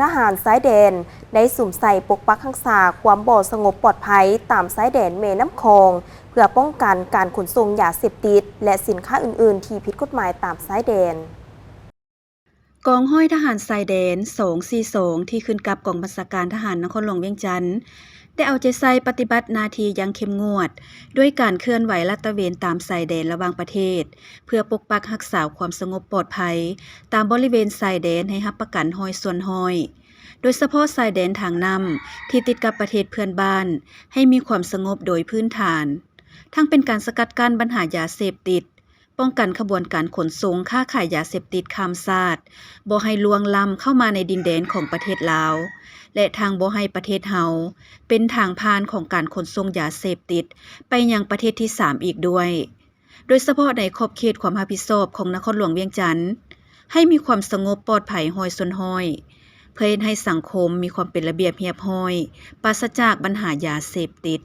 ທະຫານຊາຍແດນ ໄດ້ສຸມໃສ່ປົກປັກຮັກສາຄວາມບໍ່ສະຫງົບປອດໄພຕາມຊາຍແດນແມ່ນ້ຳຂອງ ເພື່ອປ້ອງກັນການຂົນສົ່ງຢາເສບຕິດ ແລະ ສິນຄ້າອື່ນໆທີ່ຜິດກົດໝາຍຕາມຊາຍແດນ. ກອງຮ້ອຍທະຫານຊາຍແດນ ສອງສີ່ສອງ ທີ່ຂຶ້ນກັບກອງບັນຊາການທະຫານນະຄອນຫຼວງວຽງຈັນ ໄດ້ເອົາໃຈໃສ່ປະຕິບັດໜ້າທີ່ຢ່າງເຂັ້ມງວດ ດ້ວຍການເຄື່ອນໄຫວລາດຕະເວນຕາມຊາຍແດນລະຫວ່າງປະເທດ ເພື່ອປົກປັກຮັກສາຄວາມສະຫງົບປອດໄພຕາມບໍລິເວນຊາຍແດນໃຫ້ຮັບປະກັນຮ້ອຍສ່ວນຮ້ອຍ, ໂດຍສະເພາະຊາຍແດນທາງນ້ຳທີ່ຕິດກັບປະເທດເພື່ອນບ້ານ ໃຫ້ມີຄວາມສະຫງົບໂດຍພື້ນຖານ, ທັງເປັນການສະກັດກັ້ນບັນຫາຢາເສບຕິດ, ປ້ອງກັນຂະບວນການຂົນສົ່ງຄ້າຂາຍຢາເສບຕິດຂ້າມຊາດ ບໍ່ໃຫ້ລ່ວງລ້ຳເຂົ້າມາໃນດິນແດນຂອງປະເທດລາວ ແລະ ທັງບໍ່ໃຫ້ປະເທດເຮົາເປັນທາງຜ່ານຂອງການຂົນສົ່ງຢາເສບຕິດໄປຍັງປະເທດທີສາມອີກດ້ວຍ, ໂດຍສະເພາະໃນຂອບເຂດຄວາມຮັບຜິດຊອບຂອງນະຄອນຫຼວງວຽງຈັນ ໃຫ້ມີຄວາມສະຫງົບປອດໄພຮ້ອຍສ່ວນຮ້ອຍ, ເພື່ອເຮັດໃຫ້ສັງຄົມມີຄວາມເປັນລະບຽບຮຽບຮ້ອຍ, ປາສະຈາກບັນຫາຢາເສບຕິດ.